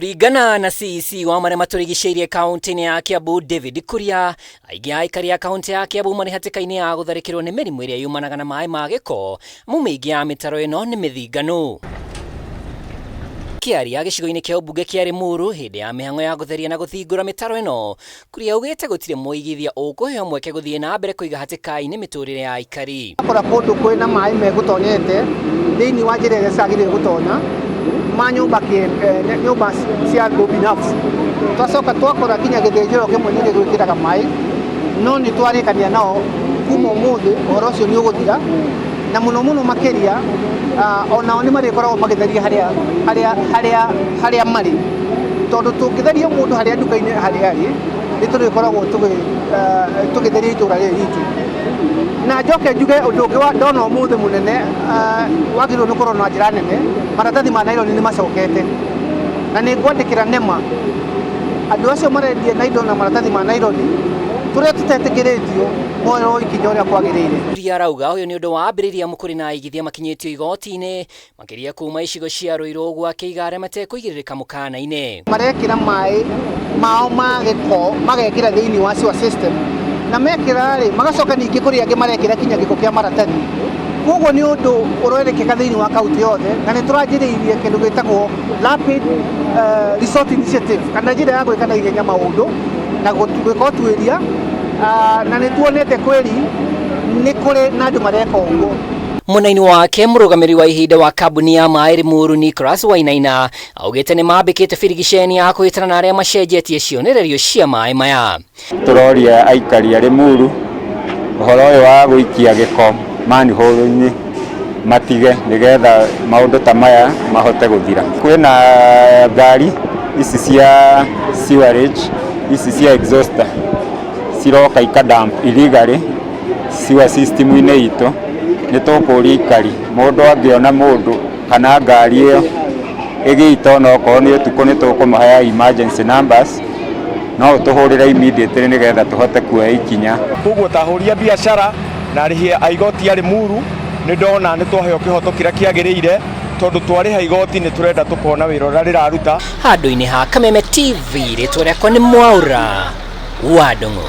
Kũringana na CEC wa marĩa matũrigicĩirie kaunti-inĩ ya Kiambu David Kuria, aingĩ a aikari a kaunti ya Kiambu marĩ hatĩka-inĩ ya gũtharĩkĩrwo nĩ mĩrimũ ĩrĩa yumanaga na maĩ ma gĩko, amu mĩingĩ ya mĩtaro ĩno nĩ mĩthinganu. Kĩaria gĩcigo-inĩ kĩa ũmbunge kĩa Limuru hĩndĩ ya mĩhang'o ya gũtheria na gũthingũra mĩtaro ĩno, Kuria augĩte gũtirĩ mũigithia ũkũheo mweke gũthiĩ na mbere kũiga hatĩka-inĩ mĩtũrĩre ya aikari. Akora kũndũ kwĩna maĩ megũtonyete thĩinĩ wa njĩra ĩrĩa ciagĩrĩire gũtonya ma nyũmba nyũmba cia andũ binafsi. Twacoka twakora nginya gĩthĩnjĩro kĩmwe nĩ gĩgwĩkĩraga maĩ, no nĩ twarĩkania nao kuma ũmũthĩ ũhoro ũcio nĩ ũgũthira, na mũno mũno makĩria onao nĩ marĩkoragwo magĩtheria harĩa harĩa harĩa harĩa marĩ, tondũ tũngĩtheria mũndũ harĩa nduka-inĩ harĩa arĩ, nĩ tũrĩkoragwo tũgĩtheria itũra rĩrĩ ritũ. Na njoke njuge ũndũ ũngĩ ndona ũmũthĩ mũnene wagĩrĩirwo nĩ kũrorwo na njĩra nene, maratathi ma naironi nĩ macokete, na nĩ ngwandĩkĩra NEMA andũ acio marendia na indo na maratathi ma naironi tũrĩa tũtetĩkĩrĩtio moerwo ikinya ũrĩa kwagĩrĩire. Kuria arauga ũyũ nĩ ũndũ wa ambĩrĩria amu kũrĩ na aigithia makinyĩtio igoti-inĩ makĩria kuma icigo cia Ruiru ũguo akĩiga arĩa matekũigĩrĩrĩka mũkana-inĩ. Marekĩra maĩ mao ma gĩko magekĩra thĩinĩ wa sewer system, na mekĩra rĩ magacoka ningĩ kũrĩ angĩ marekĩra kinya gĩko kĩa maratathi. Koguo nĩ ũndũ ũrerekeka thĩinĩ wa kaunti yothe, na nĩ tũranjĩrĩirie kĩndũ gĩtagwo rapid resort initiative, kana njĩra ya gwĩka na ihenya maũndũ na gwĩka ũtuĩria, na nĩ tuonete kweri nĩ kũrĩ na andũ mareka ũguo. Mwena-inĩ wake mũrũgamĩrĩri wa ihinda wa kambuni ya maĩ Limuru Nicholas Wainaina augĩte nĩ mambĩkĩte birigiceni ya kũhĩtana na arĩa macenjetie cionererio cia maĩ maya. Tũroria aikari a Limuru ũhoro ũyũ wa gũikia gĩko manhole-inĩ matige nĩgetha maũndũ ta maya mahote gũthira. Kwĩna ngari ici cia sewerage, ici cia exhauster ciroka ika dump illegally sewer system-inĩ itũ. Nĩ tũkũria aikari mũndũ angĩona mũndũ kana ngari ĩyo ĩgĩita onokorwo nĩ ũtukũ nĩ tũkũmahe emergency numbers, no ũtũhũrĩre immediately nĩgetha tũhote kuoya ikinya. Koguo ta ahũri a biacara na arĩhi a igoti a Limuru nĩ ndona nĩ twaheo kĩhoto kĩrĩa kĩagĩrĩire, tondũ twarĩha igoti nĩ tũrenda tũkona wĩra ũrĩa rĩraruta. Handũ-inĩ ha Kameme TV, rĩtwa rĩakwa nĩ Mwaura wa Ndung'u.